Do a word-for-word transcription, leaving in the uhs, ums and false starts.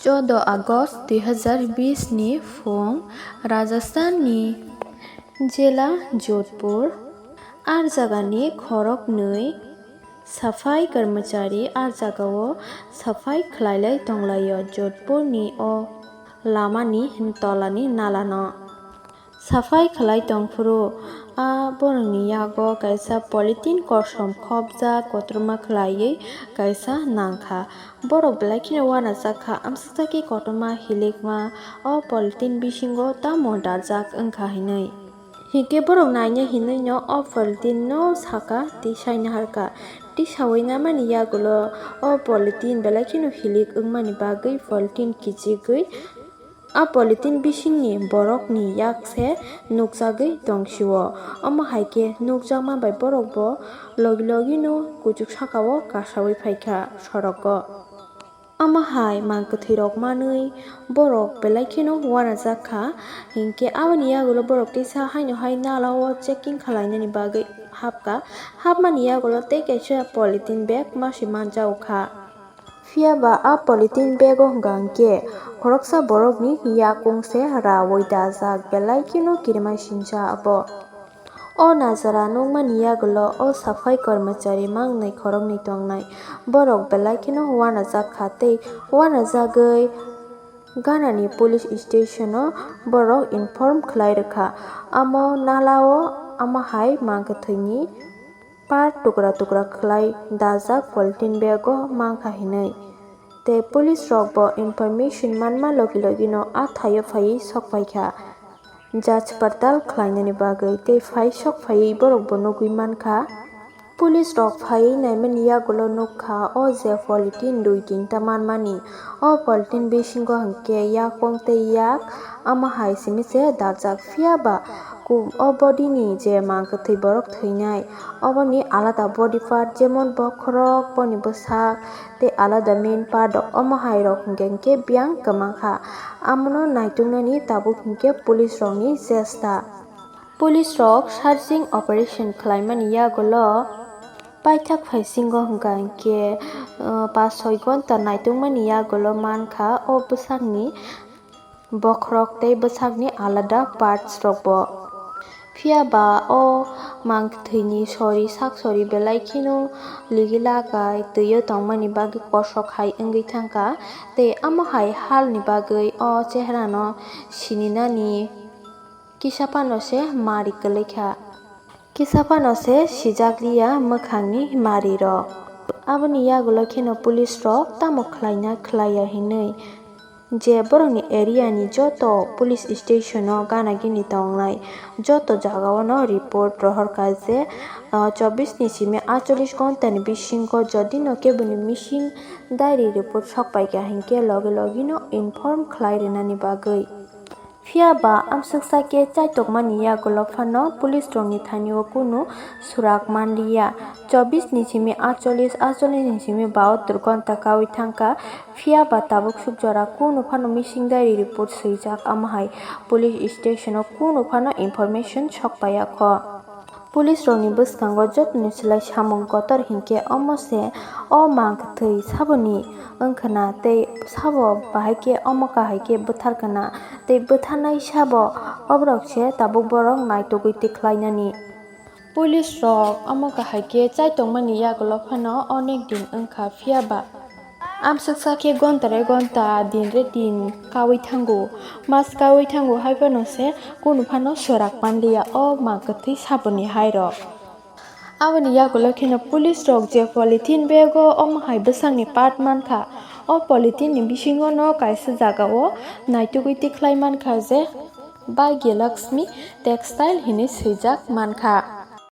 Chodo August dui hazar bis ni phung Rajasthan ni jela Jodhpur, ar jagani khoroknwi safai karmachari ar jagao safai khlailai tonglaio Jodhpur ni o lamani tolani nalano. Safai khlai tongphuru, a borokni yago kaisa polythene kosom khopjak kotorma khlaiwi kaisa nangkha. Borok belai kheno uanajak kha, amsukjak khe kotorma hilikma o polythene bisingo tamo darjak wngkha hinwi. Hinkhe borok naina hinwino o polythene no saka tei saina harkha. Tei sawi namani yagulo o polythene belai kheno hilik wngmani bagwi polythene kichigwi a polythene bisingni borokni yak se nukjagwi tongsio. Omo hai khe nukjakma bai borok bo logi logi no kuchuk saka o kasawi phaikha sorogo. Omo hai mang kwthwi rok manwi borok belai kheno uanajak kha, hinkhe aboni yagulo borok teisa haino hai nala o checking khlainani bagwi hapkha. Hapmani yagulo tei kaisa polythene bag masi manjago kha. Phiya ba a polythene bag o hwnka hinkhe khoroksa borokni yakung se raui dajak, belai kheno kirimai sincha abo. O najara nukmani yagulo o safai kormachari mangnai khoroknwi tongnai. Borok belai kheno uanajak kha tei uanajagwi Ganani police station o borok inform khlai rwkha. Amo nala o amo hai mang kwthwini part tukra tukra khlai dajak polythene bag o mankha hinwi. Tei police rok bo information manma logi logi no a thaio phaiwi sok paikha. Jaj partal khlainani bagwi tei phai sok phaiwi borok bo nugwi mankha. Police rok phaiwi naimani yagulo nukha o je polythene dui tinta manmani. O polythene bisingo hinkhe yakung tei yak amo hai simi se dajak, phiya ba ku-, o body ni je mang kwthwi borok thwinai, oboni alada body part jemon bokhorok, boni bwsak tei alada main part rok, omo hai rok hinkhe hinkhe biyang kwma kha. Amono naituknani tabuk hinkhe police rokni chesta. Police rok searching operation khlaimani yagulo paithak phaisingo hwnkha hinkhe, uh, pas soi ghonta naitungmani yagulo mankha o bwsakni bokhorok tei bwsakni alada parts rokbo. Phiya ba o mang kwthwini sori sak sori belai kheno ligila kai twio tongmani bagwi kosok hai wngwi thangkha tei amo hai halni bagwi o chehrano sininani kisa phano se mari kwlwi kha. Kisa phano se sijak liya mwkhangni mari rok. Aboni yagulo kheno police rok tamo khlaina khlaiya hinwi je borokni area ni joto police station o gana gini tongnai joto jaga o no report rohor kha je, ah, chobbish ni simi aatcholish ghonta ni bisingo jodi no keboni missing diary report sok paikha hinkhe logi logi no inform khlai rwnani bagwi. Phiya ba amsuksa khe chaitokmani yagulo phano police rokni thani o kunu surak manliya. Chobbish ni simi aatcholish, aatcholish ni simi bahattor ghonta kaui thangkha. Phiya ba tabuk suk jora kunu phano missing diary report swijak, amo hai police station o kunu phano information sok paiya kho. Police rokni bwskango jotoni slai samung kotor hinkhe omo se o mang kwthwi saboni wngkhwna tei sabo bahai khe omo kahai khe bwtharkhwna tei bwtharnai sabo oborok se tabuk borok naitugwi tikhlainani. Police rok omo kahai khe chaitokmani yagulo phano onek din wngkha, phiya ba amsuksa khe gonta re gonta, din re din kaui thango, mas kaui thango, hai phano se kunu phano sorak manliya o mang kwthwi saboni hai rok. Aboni yagulo kheno police rok je polythene bag o omo hai bwsakni part mankha, o polythene ni bisingo no kaisa jaga o naitugwi tikhlai mankha je Bhagya Lakshmi Textile hinwi swijak mankha.